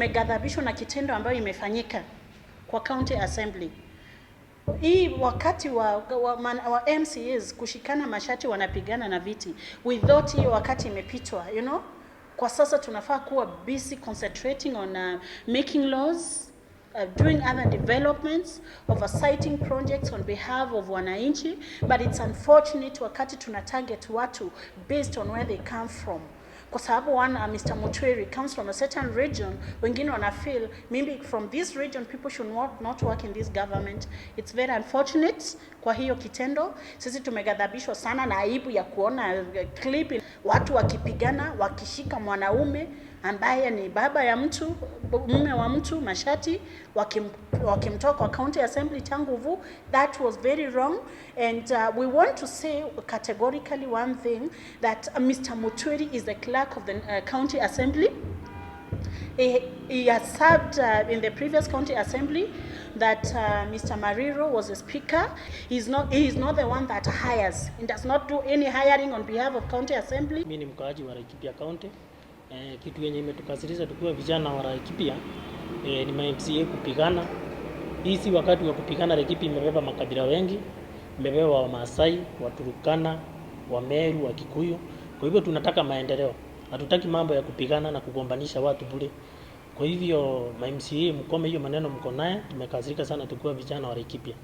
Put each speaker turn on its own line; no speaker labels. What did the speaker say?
Tumeghadhabishwa na kitendo ambayo imefanyika kwa County Assembly. Hii wakati wa MCAs kushikana mashati wanapigana na viti. We thought hiyo wakati imepitwa. Kwa sasa tunafaa kuwa busy concentrating on making laws, doing other developments, oversighting projects on behalf of wananchi, but it's unfortunate wakati tuna target watu based on where they come from. Kwa sababu one, Mr. Mutwiri comes from a certain region, wengine wana feel maybe from this region people should not work in this government. It's very unfortunate. Kwa hiyo kitendo, sisi tumeghadhabishwa sana na aibu ya kuona clip watu wakipigana, wakishika mwanaume ambaye ni baba ya mtu, mume wa mtu, mashati, wakimtoa kwa County Assembly changuvu. That was very wrong, and we want to say categorically one thing, that Mr. Mutwiri is the clerk of the County Assembly. He has served in the previous county assembly that Mr. Mariro was a speaker. He is not the one that hires. He does not do any hiring on behalf of county assembly.
Mimi ni mkaaji wa Laikipia County. Kitu yenye imetukasirisha tukiwa vijana wa Laikipia ni ma MCA kupigana. Hii si wakati wa kupigana. Laikipia imebeba makabila wengi, imebeba Wamasai, Waturkana, Wameru, wa Kikuyu. Kwa hivyo tunataka maendeleo, hatutaki mambo ya kupigana na kugombanisha watu bure. Kwa hivyo ma MCA mkome hiyo maneno mko naye. Tumekasirika sana tukiwa vijana wa Laikipia.